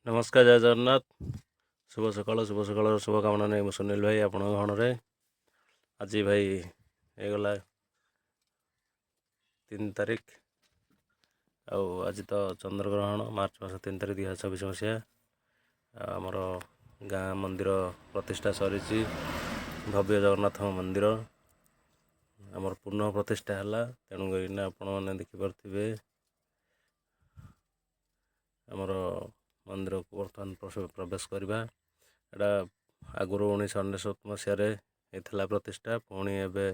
ନମସ୍କାର, ଜୟ ଜଗନ୍ନାଥ। ଶୁଭ ସକାଳ, ଶୁଭ ସକାଳର ଶୁଭକାମନା ନେଇ ମୁଁ ସୁନୀଲ ଭାଇ ଆପଣଙ୍କ ଗହଣରେ। ଆଜି ଭାଇ ହେଇଗଲା 3 ତାରିଖ ଆଉ ଆଜି ତ ଚନ୍ଦ୍ରଗ୍ରହଣ, ମାର୍ଚ୍ଚ ମାସ 3 ତାରିଖ, 2026 ମସିହା। ଆଉ ଆମର ଗାଁ ମନ୍ଦିର ପ୍ରତିଷ୍ଠା ସରିଛି। ଭବ୍ୟ ଜଗନ୍ନାଥ ମନ୍ଦିର ଆମର ପୁନଃ ପ୍ରତିଷ୍ଠା ହେଲା। ତେଣୁ କରିକିନା ଆପଣମାନେ ଦେଖିପାରୁଥିବେ, ଆମର ମନ୍ଦିରକୁ ବର୍ତ୍ତମାନ ପ୍ରବେଶ କରିବା। ଏଇଟା ଆଗରୁ 1999 ମସିହାରେ ହେଇଥିଲା ପ୍ରତିଷ୍ଠା। ପୁଣି ଏବେ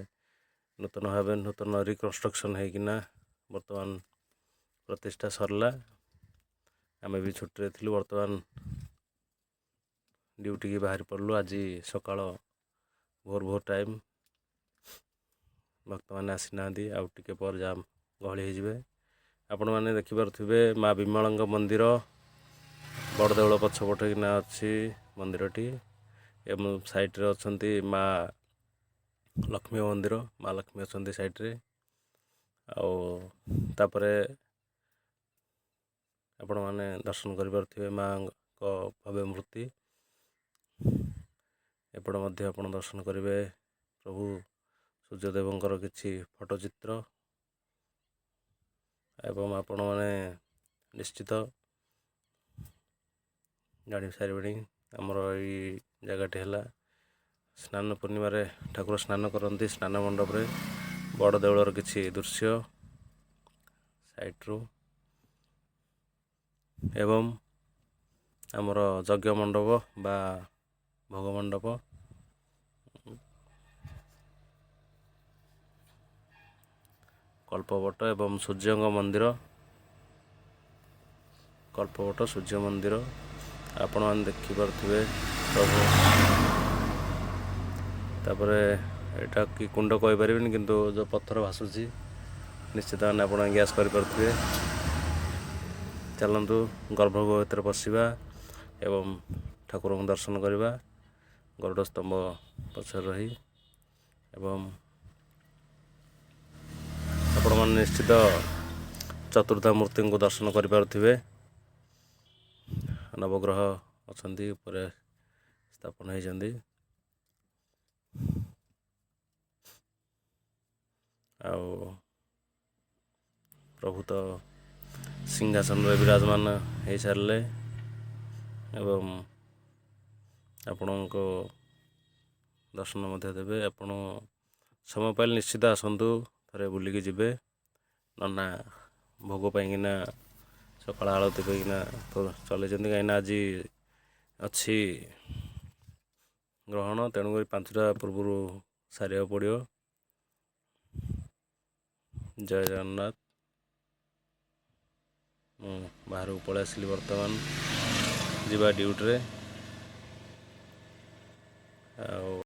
ନୂତନ ଭାବେ, ନୂତନ ରିକନଷ୍ଟ୍ରକ୍ସନ୍ ହେଇକିନା ବର୍ତ୍ତମାନ ପ୍ରତିଷ୍ଠା ସରିଲା। ଆମେ ବି ଛୁଟିରେ ଥିଲୁ, ବର୍ତ୍ତମାନ ଡ୍ୟୁଟିକି ବାହାରି ପଡ଼ିଲୁ। ଆଜି ସକାଳ ଭୋର ଭୋର ଟାଇମ୍, ଭକ୍ତମାନେ ଆସିନାହାନ୍ତି, ଆଉ ଟିକେ ପରେ ଜାମ୍ ଗହଳି ହେଇଯିବେ। ଆପଣମାନେ ଦେଖିପାରୁଥିବେ ମା ବିମଳାଙ୍କ ମନ୍ଦିର, ବଡ଼ଦେଉଳ ପଛପଟେ କିନା ଅଛି ମନ୍ଦିରଟି ଏବଂ ସାଇଡ଼୍ରେ ଅଛନ୍ତି ମା ଲକ୍ଷ୍ମୀ ମନ୍ଦିର। ମା ଲକ୍ଷ୍ମୀ ଅଛନ୍ତି ସାଇଡ଼୍ରେ। ଆଉ ତାପରେ ଆପଣମାନେ ଦର୍ଶନ କରିପାରୁଥିବେ ମାଙ୍କ ଭବ୍ୟ ମୂର୍ତ୍ତି। ଏପଟେ ମଧ୍ୟ ଆପଣ ଦର୍ଶନ କରିବେ ପ୍ରଭୁ ସୂର୍ଯ୍ୟଦେବଙ୍କର କିଛି ଫଟୋ ଚିତ୍ର। ଏବଂ ଆପଣମାନେ ନିଶ୍ଚିତ ଜାଣି ସାରିବେଣି, ଆମର ଏଇ ଜାଗାଟି ହେଲା ସ୍ନାନ ପୂର୍ଣ୍ଣିମାରେ ଠାକୁର ସ୍ନାନ କରନ୍ତି ସ୍ନାନ ମଣ୍ଡପରେ। ବଡ଼ ଦେଉଳର କିଛି ଦୃଶ୍ୟ ସାଇଡ଼ରୁ ଏବଂ ଆମର ଯଜ୍ଞ ମଣ୍ଡପ ବା ଭୋଗ ମଣ୍ଡପ, କଳ୍ପବଟ ଏବଂ ସୂର୍ଯ୍ୟଙ୍କ ମନ୍ଦିର। କଳ୍ପବଟ ସୂର୍ଯ୍ୟ ମନ୍ଦିର ଆପଣମାନେ ଦେଖିପାରୁଥିବେ ପ୍ରଭୁ। ତାପରେ ଏଇଟା କି କୁଣ୍ଡ କହିପାରିବିନି, କିନ୍ତୁ ଯେଉଁ ପଥର ଭାସୁଛି ନିଶ୍ଚିତ ମାନେ ଆପଣ ଗ୍ୟାସ୍ କରିପାରୁଥିବେ। ଚାଲନ୍ତୁ, ଗର୍ଭଗୃହ ଭିତରେ ପଶିବା ଏବଂ ଠାକୁରଙ୍କୁ ଦର୍ଶନ କରିବା ଗରୁଡ଼ ସ୍ତମ୍ଭ ପଛରେ ରହି। ଏବଂ ଆପଣମାନେ ନିଶ୍ଚିତ ଚତୁର୍ଦ୍ଧା ମୂର୍ତ୍ତିଙ୍କୁ ଦର୍ଶନ କରିପାରୁଥିବେ। ନବଗ୍ରହ ଅଛନ୍ତି, ଉପରେ ସ୍ଥାପନ ହେଇଛନ୍ତି। ଆଉ ପ୍ରଭୁ ତ ସିଂହାସନରେ ବିରାଜମାନ ହେଇସାରିଲେ ଏବଂ ଆପଣଙ୍କ ଦର୍ଶନ ମଧ୍ୟ ଦେବେ। ଆପଣ ସମୟ ପାଇଲେ ନିଶ୍ଚିତ ଆସନ୍ତୁ, ଥରେ ବୁଲିକି ଯିବେ। ନନା ଭୋଗ ପାଇଁକିନା, ସକାଳ ଆଳତି ପାଇଁକିନା ଚଲେଇଛନ୍ତି, କାହିଁକିନା ଆଜି ଅଛି ଗ୍ରହଣ। ତେଣୁକରି 5ଟା ପୂର୍ବରୁ ସାରିବାକୁ ପଡ଼ିବ। ଜୟ ଜଗନ୍ନାଥ। ମୁଁ ବାହାରକୁ ପଳେଇ ଆସିଲି, ବର୍ତ୍ତମାନ ଯିବା ଡ୍ୟୁଟିରେ। ଆଉ